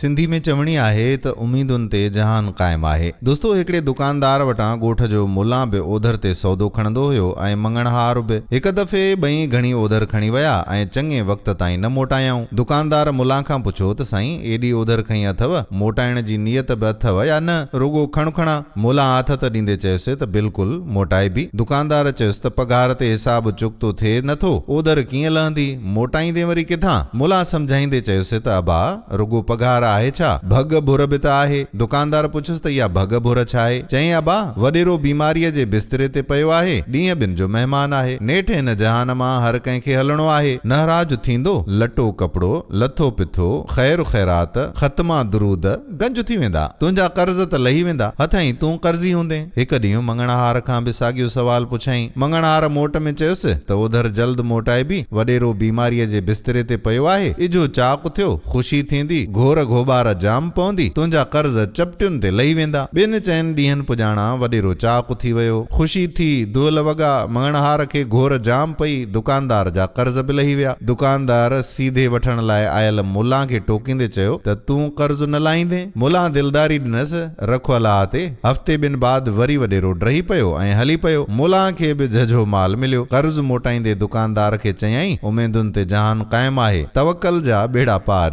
سنڌي ۾ چوڻي آهي ته اميدن تي جهان قائم آهي. دوستو هڪڙي دڪاندار وٽان ڳوٺ جو ملان به اوڌر تي سودو کڻندو هيو ۽ مڱڻهار به. هڪ دفعي ٻئي گهڻي اوڌر کڻي ويا ۽ چڱي وقت تائين نه موٽايائون. دڪاندار ملان کان پڇيو ته سائين ايڏي اوڌر کنئي اٿو، موٽائڻ جي نيت به اٿو يا نه؟ رڳو کڻ کڻان. ملان آٿت ڏيندي چيس ته بلڪل موٽائبي. دڪاندار چيس ته پگهار تي حساب چڪتو ٿئي نه ٿو، اوڌر ڪيئن لهندي؟ موٽائيندين وري ڪٿان؟ ملان سمجهائيندي چيس ته ابا! رڳو پگهار آهي ڇا؟ ڀڳ ڀر به ته آهي. دڪاندار پڇيس ته اها ڀڳ ڀر ڇا آهي؟ چيائين ابا! وڏيرو بيماريء جي بستري تي پيو آهي. ڏينهن ٻن جو مهمان آهي. نيٺ هن جهان مان هر ڪنهن کي هلڻو آهي. نهراج ٿيندو، لٽو ڪپڙو، لٿو پٿو، خير خيرات، ختما درود، گنج ٿي ويندا. تنهنجا قرض ته لهي ويندا. هٿئين تون قرضي هوندين. هڪ ڏينهن مڱڻهار کان به ساڳيو سوال پڇيائين. مڱڻهار موٽ ۾ چيس ته اوڌر جلد موٽائبي. وڏيرو بيماريء جي بستري تي پيو آهي. اجهو چاق ٿيو. خوشي ٿيندي. گهور گهوٻار جام پوندي. تنهنجا قرض چپٽين تي لهي ويندا. ٻن چئن ڏينهن پڄاڻان وڏيرو چاق ٿي ويو. خوشي ٿي. دهل وڳا. مڱڻهار کي گهور جام پئي. دڪاندار جا قرض به لهي ويا. دڪاندار سيڌي وٺڻ لاء آيل ملان کي ٽوڪيندي چيو ته تون قرض نه لاهيندين؟ ملان دلداري ڏنس، رک الله تي. هفتي ٻن بعد وري وڏيرو ڊهي پيو ۽ هلي پيو. ملان کي به جهجهو مال مليو. قرض موٽائيندي دڪاندار کي چيائين، اميدن تي جهان قائم آهي. توڪل جا ٻيڙا پار.